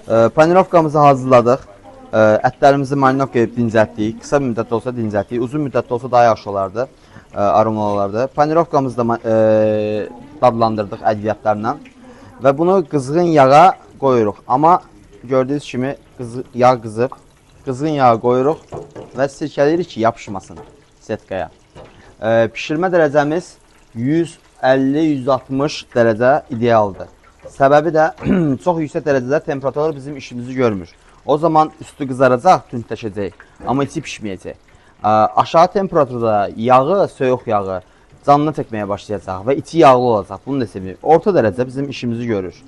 Panirovkamızı hazırladıq. Ətlərimizi marinovka edib dincəltdik. Qısa bir müddətdə olsa dincəltdik. Uzun müddətdə olsa daha yaxşı olardı. Aromlu olardı. Panirovkamızı da dadlandırdıq ədviyyatlarla. Və bunu qızğın yağa qoyuruq. Amma gördüyünüz kimi yağ qızıb. Qızğın yağa qoyuruq və sirkələyirik ki, yapışmasın setkaya. Pişirmə dərəcəmiz 150-160 dərəcə idealdır. Səbəbi də çox yüksək dərəcədə temperaturlar bizim işimizi görmür. O zaman üstü qızaracaq, tündləşəcək, amma içi pişməyəcək. Aşağı temperaturda yağı, soyuq yağı canına çəkməyə başlayacaq və içi yağlı olacaq. Bunu da sevmirik. Orta dərəcə bizim işimizi görür.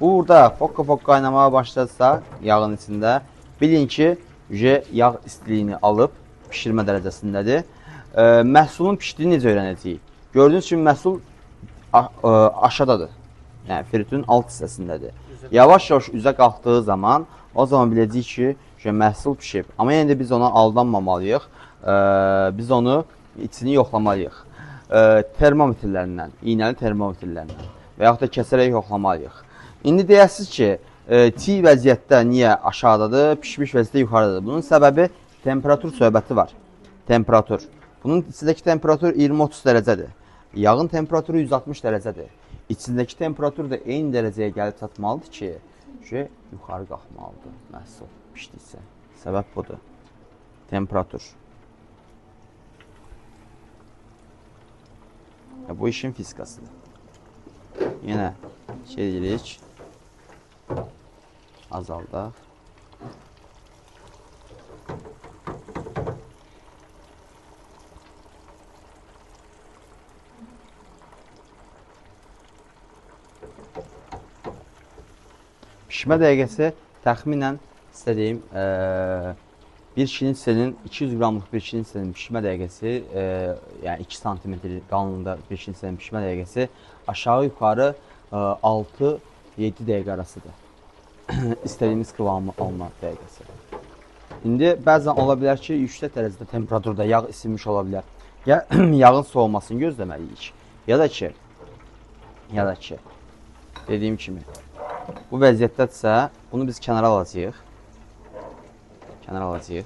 Burada fokka-fokka qaynamağa başladısa yağın içində, bilin ki, yağ istiliyini alıb pişirmə dərəcəsindədir. Məhsulun pişdiyini necə öyrənəcəyik? Gördüyünüz kimi məhsul aşağıdadır. Yəni fritün alt hissəsindədir. Yavaş-yavaş üzə qalxdığı zaman o zaman biləcəyik ki, məhsul pişib. Amma yenə də biz ona aldanmamalıyıq. Biz onu içini yoxlamalıyıq. Termometrlərindən, iynəli termometrlərindən və yaxud da kəsərək yoxlamalıyıq. İndi deyəsiniz ki, çiğ vəziyyətdə niyə aşağıdadır, pişmiş vəziyyətdə yuxarıdadır? Bunun səbəbi temperatur söhbəti var. Temperatur. Bunun içindəki temperatur 20-30 dərəcədir. Yağın temperaturu 160 dərəcədir. İçindəki temperatur da eyni dərəcəyə gəlib çatmalıdır ki, yuxarı qalxmalıdır məhsul pişdikcə. Səbəb budur. Temperatur. Bu işin fizikasıdır. Yenə şey deyirik. Azaldaq. Pişmə dəqiqəsi təxminən sizə deyim, bir şnitselin 200 qramlıq bir şnitselin pişmə dəqiqəsi, yəni 2 sm qalınlığında bir şnitselin pişmə dəqiqəsi aşağı-yuxarı 6-7 dəqiqə arasıdır. İstədiyimiz kıvamı alma dəqiqəsi. İndi bəzən ola bilər ki, yüksək dərəcədə temperaturda yağ isinmiş ola bilər. Ya yağın soğumasını gözləməliyik. Ya da ki, dediyim kimi, bu vəziyyətdədirsə, bunu biz kənara alacağıq. Kənara alacağıq.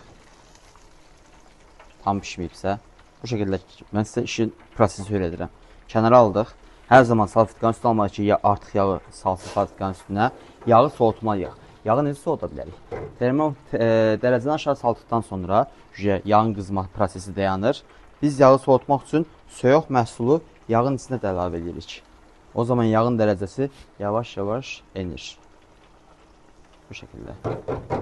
Tam pişməyibsə. Bu şəkildə mən sizə işin prosesi öyrədirəm. Kənara aldıq. Hər zaman salfetkanın üstünə almalıyıq ki, artıq yağı salsın salfetkanın üstünə. Yağı soğutmalıyıq. Yağı necə soğuda bilərik? Dərəcədən aşağı saldıqdan sonra yağın qızma prosesi dayanır. Biz yağı soğutmaq üçün soyuq məhsulu yağın içinə də əlavə edirik. O zaman yağın dərəcəsi yavaş-yavaş enir. Bu şəkildə.